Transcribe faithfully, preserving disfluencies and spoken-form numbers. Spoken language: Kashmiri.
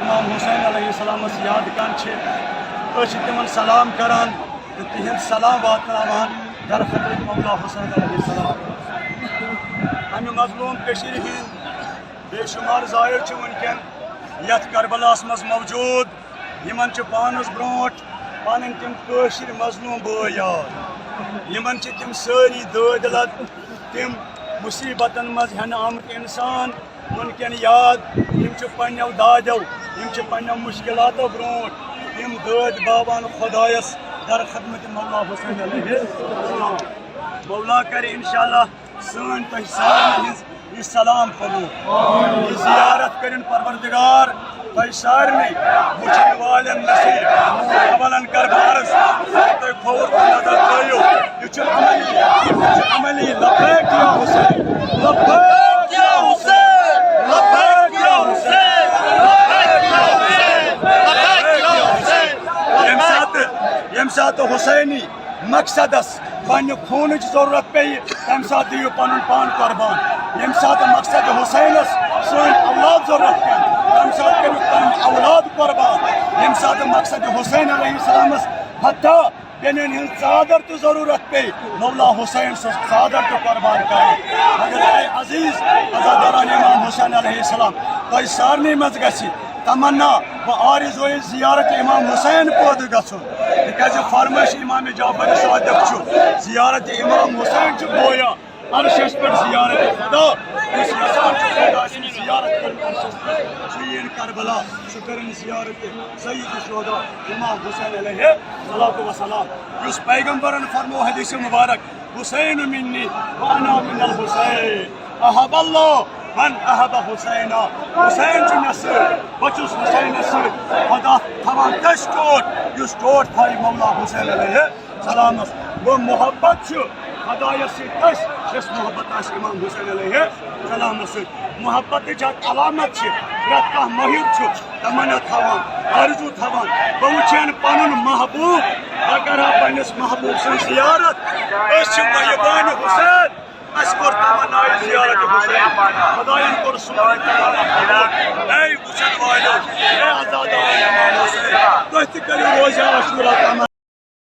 امام حسین علیہ السلامس یاد کران چھِ، أسۍ چھِ تِمن سلام کران تہٕ تِہنٛد سلام واتناوان در خدمت مولا حسین علیہ السلام۔ امہِ مظلوم کٔشیٖرِ ہٕنٛدۍ بے شمار زایِر چھِ وٕنکٮ۪ن یتھ کربلاہس منٛز موجود۔ یِمن چھِ پانس برونٛٹھ پنٕنۍ تِم کٲشِرۍ مظلوم بٲے یاد۔ یِمن چھِ تِم سٲری دٲدۍ لد، تِم مصیبتن منٛز ہٮ۪نہٕ آمٕتۍ انسان وٕنکٮ۪ن یاد۔ یِم چھِ پننٮ۪و دادٮ۪و، یِم چھِ پننٮ۪و مشکلاتو برونٛٹھ یِم دٲدۍ باوان خۄدایس در خدمت مولا حسین علیہ السلام۔ مولا کرِ انشاءاللہ سٲنۍ تۄہہِ سارنٕے ہٕنٛز یہِ سلام قبول۔ یہِ زیارت کٔرِن پروردگار تۄہہِ سارنٕے وٕچھن والٮ۪ن نصیب۔ اولن کر بہٕ عرض، تُہۍ کھووُر کُن نظر ترٲیِو، یہِ چھُ عملی، یہِ چھُ عملی۔ لبیک یا حسین، لبیک یا حسین، لبیک یا حسین، لبیک یا حسین، لبیک یا حسین۔ ییٚمہِ ساتہٕ، ییٚمہِ ساتہٕ حسینی مقصدس پننہِ خوٗنٕچ ضروٗرت پیٚیہِ، تمہِ ساتہٕ دِیِو پنُن پان قربان۔ ییٚمہِ ساتہٕ مقصد حسینس سٲنۍ اولاد ضروٗرت پٮ۪ن، تمہِ ساتہٕ کٔرِو پنُن اولاد قربان۔ ییٚمہِ ساتہٕ مقصد حسین علیہ السلامس حتیٰ بیٚنٮ۪ن ہٕنٛز ژادر تہِ ضروٗرت پیٚیہِ، مولا حسین سٕنٛز ژادر تہِ قربان کران۔ مگر اے عزیز عزاداران امام حسین علیہ السلام، تۄہہِ سارنٕے منٛز گژھِ تمنا و آرزوی زیارت امام حسین پٲدٕ گژھُن۔ تِکیازِ فرمٲیش امام جعفر صادق چھُ، زیارت امام حسین چھُ گویا عرشس پٮ۪ٹھ زیارت خدا۔ یُس یژھان چھُ خدا سٕنٛز زیارت کرٕنۍ عرشس پٮ۪ٹھ، سُہ یِیِن کربلا، سُہ کرن زیارت سید شہدا امام حسین علیہ الصلوۃ والسلام۔ یُس پیغمبرن فرمو حدیث مبارک، حسین منی وانا من الحسین، احب اللہ من احب حسین۔ حسین چھُ مےٚ سۭتۍ، بہٕ چھُس حسینس سۭتۍ۔ خدا تھاوان تٔسۍ ٹوٹھ، یُس ٹوٹھ تھایہِ مولا حسین علیہ السلامس۔ گوٚو محبت چھُ خدایس سۭتۍ تٔسۍ، یۄس محبت آسہِ امام حسین علیہ السلامس سۭتۍ۔ محبتٕچ اکھ علامت چھِ، پرٛٮ۪تھ کانٛہہ مٔہِر چھُ تمنا تھاوان، آرزوٗ تھاوان، بہٕ وٕچھن پنُن محبوب، بہٕ کرٕ ہا پننِس محبوب سٕنٛز زیارت۔ أسۍ چھِ مہربان حسین، اَسہِ کوٚر تمنا زیارت حسین، خدایَن کوٚر سون تمنا قبول۔ اے وٕچھن والیو، اے عزاداران امام حسین، تُہۍ تہِ کٔرِو روزِ عاشورا تمنا۔